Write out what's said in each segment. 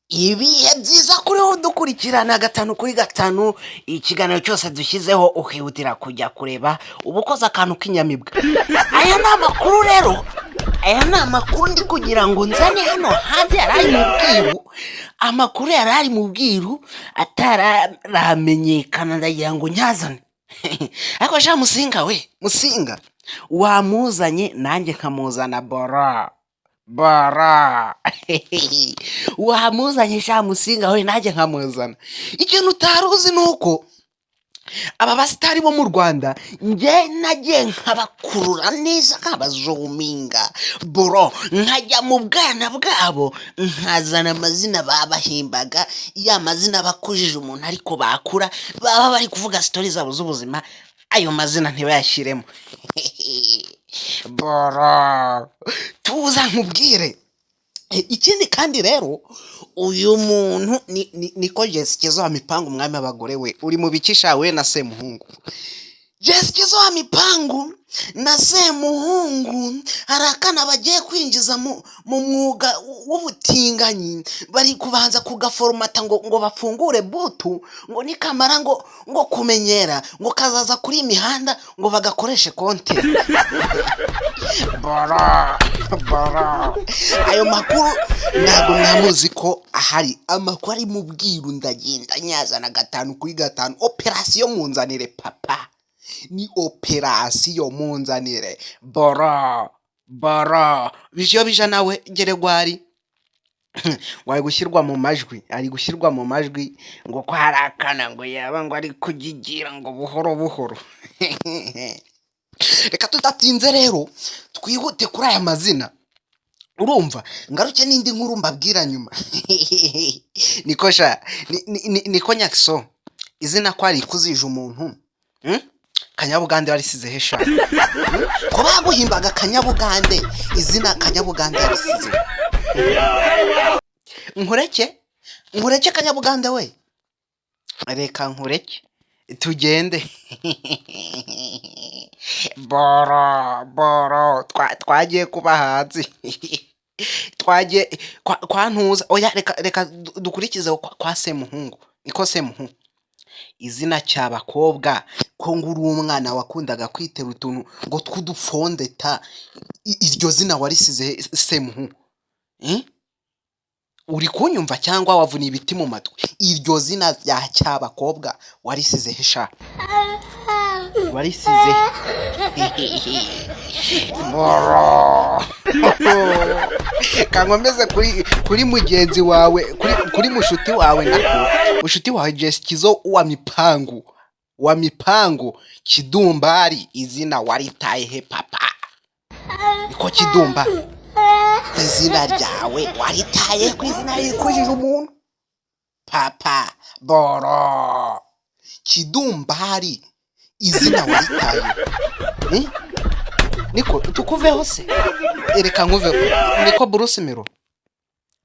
Ibihe byiza kuri wowe dukurikirana gatanu kuri gatanu, ikiganiro cyose dushyizeho ukihutira kujya kureba, uba ukoze akantu k'inyamibwa. Aya ni amakuru rero, aya ni amakuru ndi kugira ngo nzane hano hanze yari ari mu bwiru, amakuru yari ari mu bwiru ataramenyekana, ndagira ngo nyazane. Ariko sha Musinga we, Musinga wamuzanye nanjye nkamuzana, bora bora wamuzanye sha Musinga we, nanjye nkamuzana. Ikintu utari uzi ni uko aba basitari bo mu Rwanda njye nagiye nkabakurura neza, nkabazuminga bro, nkajya mu bwana bwabo nkazana amazina babahimbaga, ya mazina bakujije umuntu, ariko bakura baba bari kuvuga story zabo z'ubuzima, ayo mazina ntibayashyiremo. Bro, tuza nkubwire. Ikindi kandi rero, uyu muntu niko Jessica wa Mipangu, umwami w'abagore we, uri mu bikisha we na Semuhungu. Jessica wa Mipangu na Semuhungu hari akana bagiye kwinjiza mu mwuga w'ubutinganyi, bari kubanza kugaforomata ngo bafungure butu, ngo nikamara ngo kumenyera ngo kazaza kuri iyi mihanda ngo bagakoreshe konti. Bora bora, ayo makuru ntabwo mwamuzi ko ahari amakuru ari mu bwiru, ndagenda nyazana gatanu kuri gatanu. Operasiyo munzanire papa, ni operasiyo munzanire. Bora bora, bijyo bija nawe geregwari ngo ari gushyirwa mu majwi, ari gushyirwa mu majwi ngo ko hari akana ngo yaba ngo ari kugigira ngo buhoro buhoro. Reka tudatinze rero twihute kuri aya mazina, urumva ngaruke n'indi nkuru mbabwira nyuma. Niko sha, niko Nyakiso, izina ko arikuzije umuntu, Kanyabugande warisize he sha? Ko baguhimbaga Kanyabugande, izina Kanyabugande yarisize? Nkureke, nkureke Kanyabugande we, reka nkureke tugende. Boro boro, twagiye kuba hanze, twagiye kwa ntuza. Oya, reka dukurikize kwa Semuhungu. Niko Semuhungu, izina cy'abakobwa ko ngo uri umwana wakundaga kwitera utuntu ngo tw'udufondeta, iryo zina warisize Semuhungu? Uri kunyumva cyangwa wavuniye ibiti mu matwi? Iryo zina rya cyabakobwa warisize he sha? Warisize he? Boro, kankomeze kuri mugenzi wawe, kuri mushuti wawe, nako mushuti wawe Jesikizo wa Mipangu, wa Mipangu Kidumbari, izina waritaye he papa? Niko Kidumba, izina ryawe waritaye ku izina rikujije umuntu papa? Boro, Kidumbari, izina waritaye? Niko tukuveho se? Reka nkuveho. Niko Bruce Mero,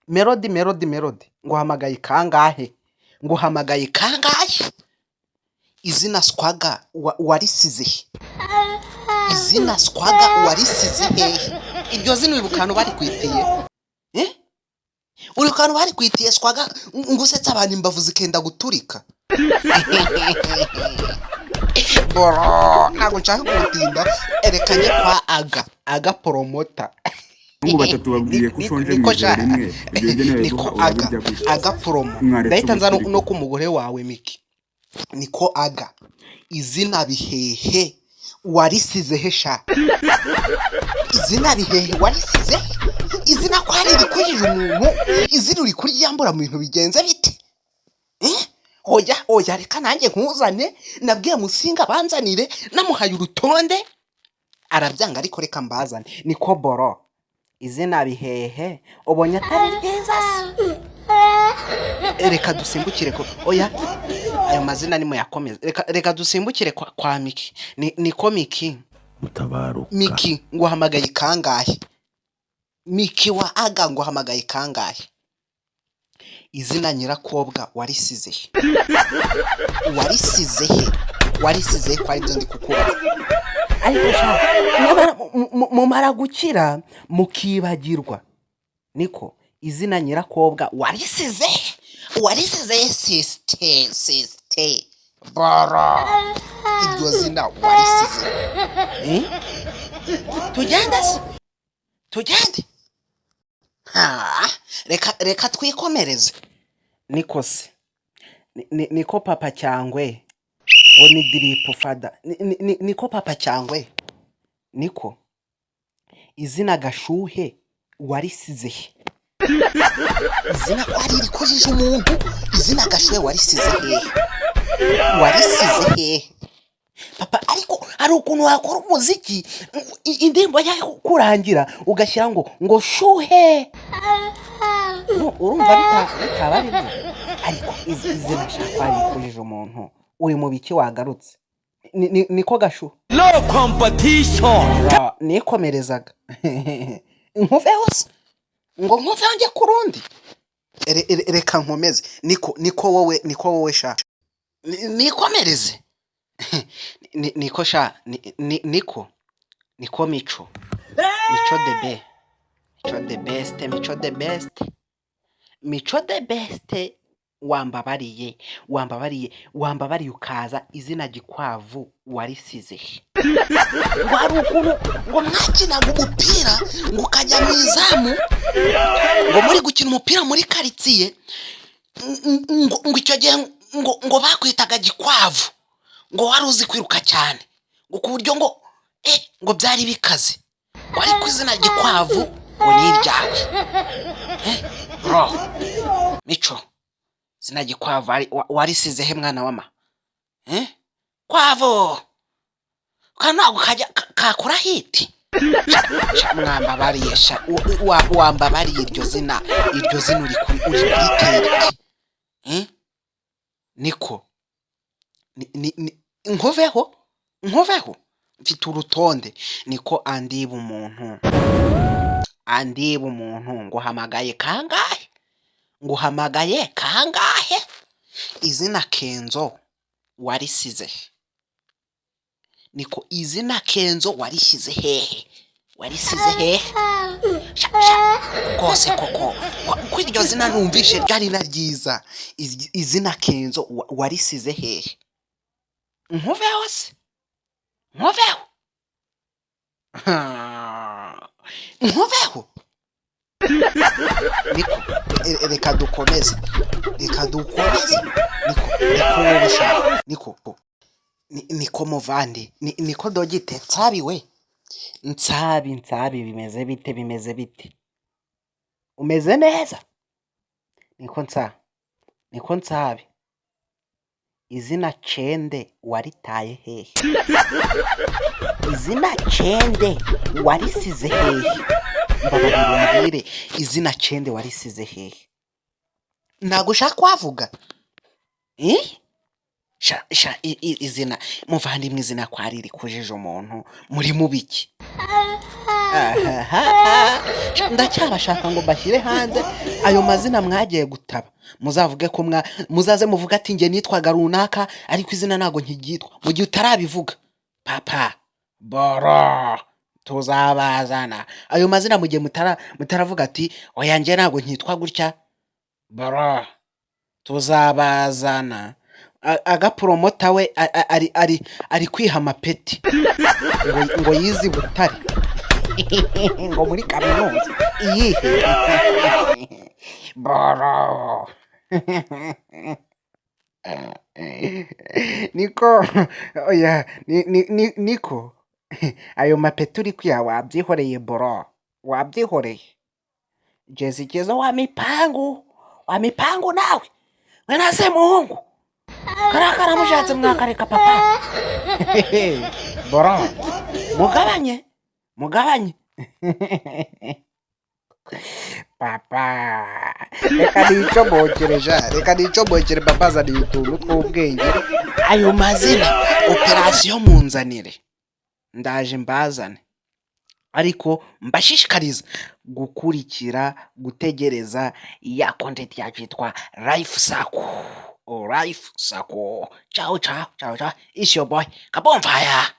Melody, Melody, Melody, nguhamagaye kangahe? Nguhamagaye kangahe? Izina Swaga warisize he? Izina Swaga warisize hehe? Iryo zina uribuka ahantu barikwitiye? Uribuka ahantu barikwitiye Swaga, ngo usetse abantu imbavu zikenda guturika? Boro, ntabwo nshaka kugutinda, erekanye kwa Aga Promoter. Abahungu batatu babwiye ko ushonje mu Niko ijoro sha rimwe, ibyo biryo niko nabiguha Aga urabirya gute? Aga Promo. Mwaretse Ndahita nza ubukire. no ku mugore wawe Miki. Niko Aga, izina Bihehe warisize he sha? Izina Bihehe warisize he? Izina ko hari irikujije umuntu, izina uri kuryambura mu bintu bigenze bite? Oya oya, reka nanjye nkuzane. Nabwiye Musinga banzanire, namuhaye urutonde arabyanga, ariko reka mbazane. Niko boro, izina Bihehe ubonye atari ryiza se? Reka dusimbukire ko, oya, ayo mazina ni muyakomeze. Reka dusimbukire kwa Miki. Niko Miki. Mutabaruka. Miki, nguhamagaye kangahe? Miki wa Aga, nguhamagaye kangahe? Izina Nyirakobwa warisize he? Warisize he? Warisize he? Ko aribyo ndi kukubaza. Ariko sha, nyamara mumara gukira mukibagirwa. Niko Izina Nyirakobwa warisize, warisize sister, sister bro, iryo zina warisize? Eh? Tugende se, tugende. Ha, reka reka twikomereze. Niko se, niko Papa Cyangwe ngo ni diripu fada. Niko Papa Cyangwe, niko izina Gashuhe warisize he? Izina ko ari irikujije umuntu, izina Gashuhe warisize hehe? Warisize hehe, papa? Ariko hari ukuntu wakora umuziki, indirimbo yakurangira ugashyira ngo shuhe. Urumva bitaba ari byo, ariko izina shaka warikujije umuntu. Uri mu biki? Wagarutse? Niko Gashu. No competition. Nikomerezaga. Nkuveho se? Ngo nkuveho njye ku rundi? Reka nkomeze. Niko, niko wowe, niko wowe sha. Nikomereze. Niko sha, niko niko Mico, Mico the be Mico the best, Mico the best, Mico the best. Wambabariye, wambabariye, wambabariye ukaza. Izina Gikwavu warisize he? Ngo hari ukuntu ngo mwakinaga umupira, ngo ukajya mu izamu, ngo muri gukina umupira muri karitsiye, ngo icyo gihe ngo bakwitaga Gikwavu, ngo wari uzi kwiruka cyane, ngo ku buryo ngo ngo byari bikaze, ngo ariko izina Gikwavu ngo ni iryawe. Bro Mico, izina Gikwavu warisize he, mwana wama? Kwavu kandi ntabwo kajya kakora hit. Sha, mwambabariye sha, wambabariye iryo zina, iryo zina uri kuritera iki? Eh? Niko nkuveho, nkuveho, mfite urutonde. Niko andiba umuntu, andiba umuntu. Nguhamagaye kangahe? Nguhamagaye kangahe? Izina Kenzo warisize he? Niko, izina Kenzo warishyize hehe? Warisize hehe? Sha, sha, rwose koko ko iryo zina numvishe ryari na ryiza. Izina Kenzo warisize hehe? Nkuveho se? Nkuveho, nkuveho. Niko, reka dukomeze, reka dukomeze. Niko, niko wowe sha, niko niko muvandi, niko dogite Nsabi we, Nsabi, Nsabi, bimeze bite? Bimeze bite? Umeze neza? Niko nsa, niko Nsabi, izina Cende waritaye hehe? Izina Cende warisize hehe? Mbabarira umbwire, izina Cende warisize hehe? Ntabwo ushaka kuhavuga? Eh? Sha sha, izina muvandimwe, izina kwa riri kujije umuntu. Muri mu biki? Ahaha. Ndacyabashaka ngo mbashyire hanze ayo mazina mwagiye gutaba. Muzavuge ko mwa muzaze muvuge ati: "Njye nitwaga runaka, ariko izina ntabwo nkiryitwa." Mu gihe utarabivuga, papa boro, tuzabazana ayo mazina. Mu gihe mutaravuga ati: "Oya, njye ntabwo nkitwa gutya," boro, tuzabazana. Agapromota we ari kwiha amapeti ngo yize i Butare, ngo muri kaminuza iyihe? Boro, niko, oya, niko ayo mapeti uri kwiha wabyihoreye, bro, wabyihoreye. Jezikezo wa mipangu, wa mipangu, nawe we na Semuhungu kariya karamushatse, mwakareka papa. Bro, mugabanye, mugabanye papa. Reka nicomokere ja, reka nicomokere. Papa azaniye utuntu tw'ubwenge. Ayo mazina, operasiyo munzanire, ndaje mbazane. Ariko mbashishikariza gukurikira, gutegereza ya content yacu yitwa Life Sako, Life Sako. Ciao ciao ciao ciao, it's your boy Kabomfire.